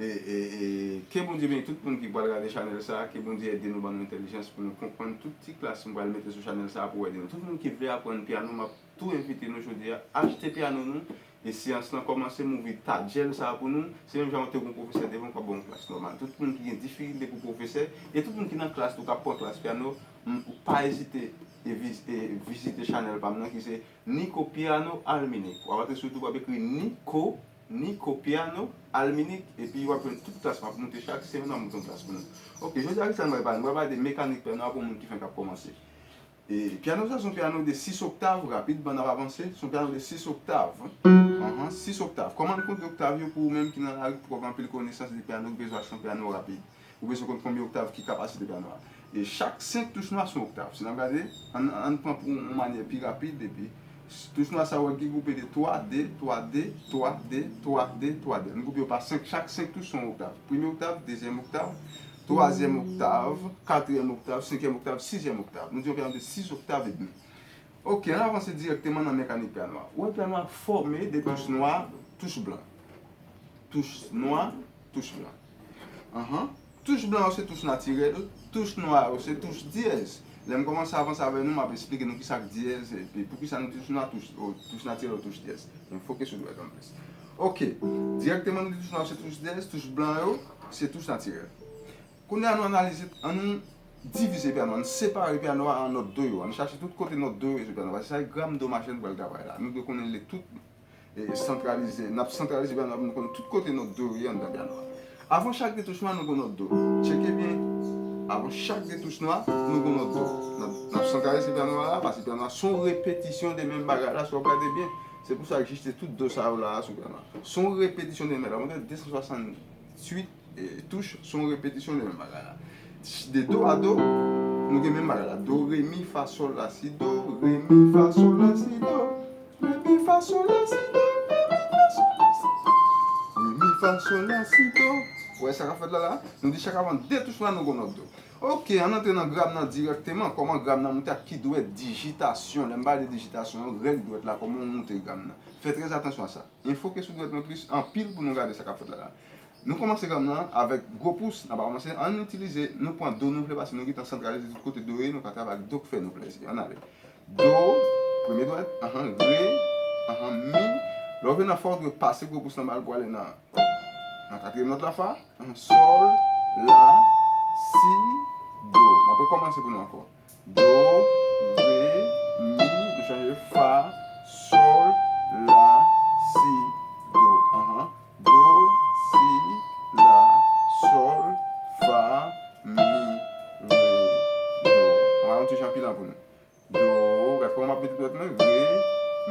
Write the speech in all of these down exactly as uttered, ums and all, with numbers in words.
E, e, e, ke Bondye beni tout moun ki pral gade chanèl sa, ke Bondye ede nou, ban nou entèlijans pou nou konprann tout ti klas m pral mete sou chanèl sa pou ede nou. Tout moun ki vle aprann pyano, m ap tou envite nou jodi a, achte pyano nou, e seyans lan kòmanse, m ouvri tadjèl sa pou nou. Se menm jan w te gon pwofesè devan w k ap ba w yon klas nòmal. Tout moun ki gen difikilte pou pwofesè, e tout moun ki nan klas tou k ap pran klas pyano, m, ou pa ezite e viz-, e vizite chanèl pa m nan ki se Nico Piano Alminic. W ap antre sou YouTube, w ap ekri Nico Nico Piano Alminic, epi w ap jwenn tout klas m ap moute chak semèn, m ap moute yon klas pou nou. Ok, jodi a, kisa nou pral pale? Nou pral pale de mekanik pyano a pou moun ki fenk ap kòmanse. E pyano sa se yon pyano de sis oktav, rapidman n ap avanse, se yon pyano de sis oktav. Anhan, sis oktav. Kòman n konte oktav yo pou ou menm ki nan lari, pou w gen anpil konesans de pyano, ou bezwen achte yon pyano rapid. Ou bezwen konn konbyen oktav ki kapasite pyano a. E chak senk touch nwa se yon oktav. Si n ap gade, ann, ann pran pou yon manyè pi rapid, epi touch nwa sa yo ki gwoupe de twa, de, twa, de, twa, de, twa, de, twa, de. Ann gwoupe yo pa senk, chak senk touch se yon oktav. Premye oktav, dezyèm oktav, twazyèm oktav, katriyèm oktav, senkyèm oktav, sizyèm oktav. Nou di yon pyano de sis oktav edmi. Ok, ann avanse dirèkteman nan mekanik pyano a. Ou wè pyano a fòme de touch nwa, touch blan. Touch nwa, touch blan. Anhan. Touch blan yo se touch natirèl, touch nwa yo se touch dyèz. Lè m kòmanse avanse avè nou, m ap esplike nou kisa k dyèz, epi poukisa nou di touch nwa, touch, o, touch natirèl, touch dyèz. Men foke sou dwèt anplis. Ok. Dirèkteman nou di touch nwa yo se touch dyèz, touch blan yo se touch natirèl. Kounye a nou analize, ann nou divize pyano, ann separe pyano a an nòt do yo. Ann chache tout kote nòt do yo sou pyano a. Paske sa e gram do majè n pral travay la. Nou dwe konnen li tout e santralize. N ap santralize pyano a pou nou konnen tout kote nòt do yo ye anndan pyano a. Avan chak de touch nwa, nou gon nòt do. Tcheke byen. Avan chak de touch nwa, nou gon nòt do. N ap, n ap santralize pyano a la, paske pyano a se yon repetisyon de menm bagay la, si w ap gade byen. Se pou sa egziste tout do sa yo la sou pyano a. Se yon repetisyon de menm bagay la. Mwen te de san swasanntuit e, touch, se yon repetisyon de menm bagay la. De do a do, nou gen menm bagay la. Do, re, mi, fa, sòl, la, si, do, re, mi, fa, sòl, la, si, do. Re, mi, fa, sòl, la, si, do. Re, mi, fa, sòl, la, si, do. Re, mi, fa, sòl, la, si, do. Ou wè sa k ap fèt la la? Nou di chak avan de touch la, nou gon nòt do. Ok, ann antre nan gram nan dirèkteman. Kòman gram nan moute, ak ki dwèt, dijitasyon. Lè m pale de dijitasyon, règ dwèt la, kòman w moute gram nan. Fè trè atansyon a sa. Enfoke sou dwèt mwen plis anpil pou nou gade sa k ap fèt la la. Nou kòmanse gram nan avèk gwo pous, n ap kòmanse, ann itilize, nou pran do nou vle, paske nou gentan santralize tout kote do ye, nou ka travay ak do k fè nou plezi. Ann ale. Do, premye dwèt, anhan, re, anhan, mi. Lè w vin nan fa, w dwe pase gwo pous lan ba l pou ale nan, nan katriyèm nòt la, fa, anhan, sòl, la, si, do. M ap rekòmanse pou nou ankò. Do, re, mi, nou chanje fa, sòl, la, si, do. Anhan. Do, si, la, sòl, fa, mi, re, do. Ann al yon ti jan pi lan pou nou. Do, gad kòman m ap mete dwèt mwen, re,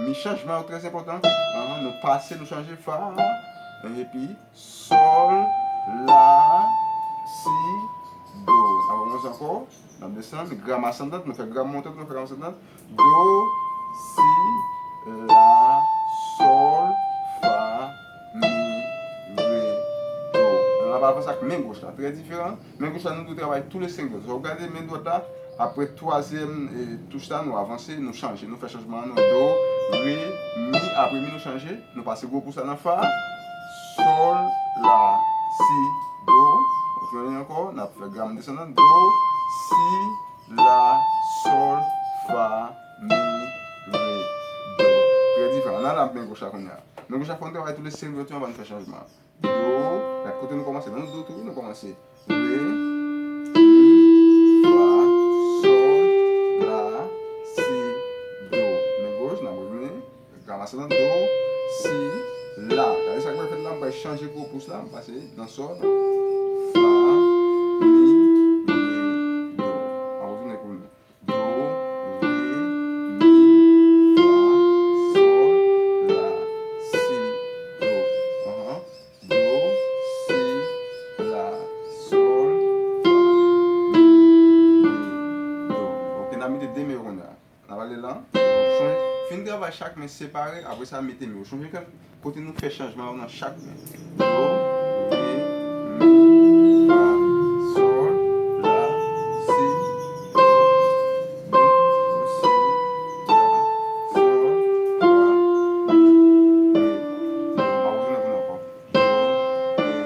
mi, chanjman yo trè enpòtan. Anhan, nou pase, nou chanje fa, epi sòl, la, si, do. N ap rekòmanse ankò. N ap desann, gram asandant, nou fè gram montant, nou fè gram asandant. Do, si, la, sòl, fa, mi, re, do. N ap avanse ak men goch la, trè diferan. Men goch la, nou dwe travay tou le senk dwèt. Sa w gade men dwèt la, apre twazyèm, e, touch la, nou avanse, nou chanje, nou fè chanjman an, nou do, re, mi, apre mi, nou chanje. Nou pase gwo pous la nan fa, sòl, la, si, do. Ou fè li ankò, n ap fè gram desandan, do, si, la, sòl, fa, mi, re, do. Trè diferan. Ann al ak men goch la kounye a. Men goch la fò n travay tou le senk dwèt yo anvan n fè chanjman an. Do, gad kote nou kòmanse. Nan do tou, wi, nou kòmanse. Re, mi, fa, sòl, la, si, do. Men goch, n ap retounen. Gram asandan, do, si, la. Gade sa k pral fèt la, m pral chanje gwo pous la, m pase nan sòl, fa, mi, re, do. M ap retounen kounye a. Do, re, mi, fa, sòl, la, si, do. Anhan. Do, si, la, sòl, fa, mi, re, do. Ok, n ap mete de men yo kounye a. N ap ale la. Chonje, fin travay chak men separe, apre sa mete men yo. Chonje ke kote nou fè chanjman yo nan chak men. Do, re, mi, fa, sòl, la, si, do, do, si, la, sòl, fa, mi, re, do. N ap retounen pou nou ankò. Do, re,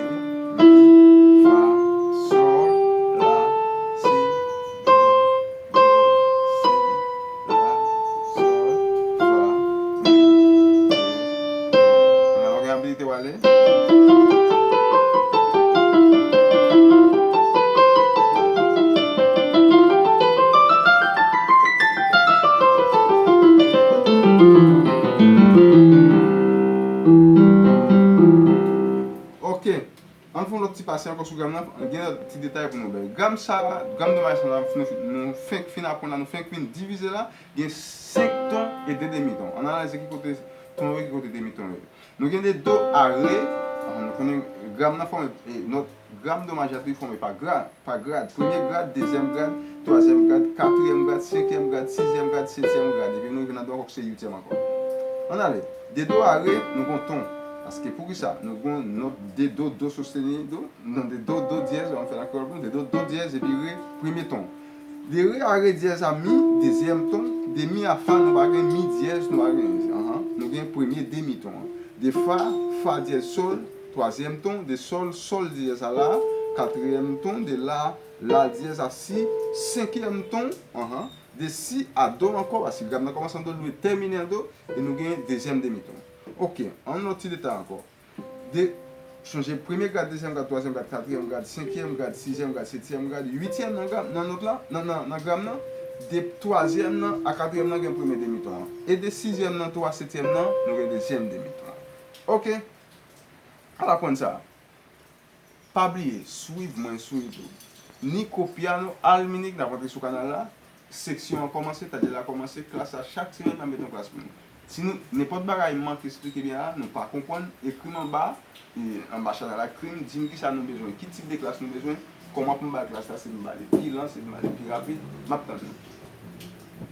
pase ankò sou gram nan, gen lòt ti detay pou nou bay. Gram sa la, gram domaj sa la, nou, nou fenk fin aprann la, nou fenk fin divize la, gen senk ton e de demi ton. Ann analize ki kote ton yo, ki kote demi ton yo. Nou gen de do a re, ah, nou konnen gram nan fòme, e, nòt gram domaj la tou fòme pa grad, pa grad. Premye grad, dezyèm grad, twazyèm grad, katriyèm grad, senkyèm grad, sizyèm grad, setyèm grad. Epi nou rive nan do ankò ki se uityèm ankò. Ann ale. De do a re, nou gon ton. Paske poukisa? Nou gon nòt de do, do sosteni, do, non, de do, do dyèz, ann fè nan kreyòl pou nou, de do, do dyèz, epi re, premye ton. De re a re dyèz a mi, dezyèm ton, de mi a fa, nou pa gen mi dyèz, nou pa gen, anhan, nou gen premye demi ton an. De fa, fa dyèz sòl, twazyèm ton, de sòl, sòl dyèz a la, katriyèm ton, de la, la dyèz a si, senkyèm ton, anhan, de si a do ankò, paske gram nan kòmanse an do, li dwe tèmine an do, e nou gen dezyèm demi ton. Oke, ann lòt ti detay ankò. De, chonje premye grad, dezyèm grad, twazyèm grad, katriyèm grad, senkyèm grad, sizyèm grad, setyèm grad, uityèm nan gram, nan nòt la, nan, nan, nan gram nan, de twazyèm nan a katriyèm nan gen premye demi ton an. E de sizyèm nan tou a setyèm nan, nou gen dezyèm demi ton an. Oke. Al aprann sa. Pa bliye, swiv mwen sou YouTube. Nico Piano, al Minik, n ap antre sou kanal la. Seksyon an kòmanse, tadye la kòmanse, klas la chak semèn n ap met yon klas pou nou. Si nou, nenpòt bagay m manke esplike byen la, nou pa konprann, ekri m anba, e, anba chanèl la, ekri m, di m kisa nou bezwen, ki tip de klas nou bezwen, kòman pou m ba l klas la, si m ba li pi lan, si m ba li pi rapid, m ap tann nou.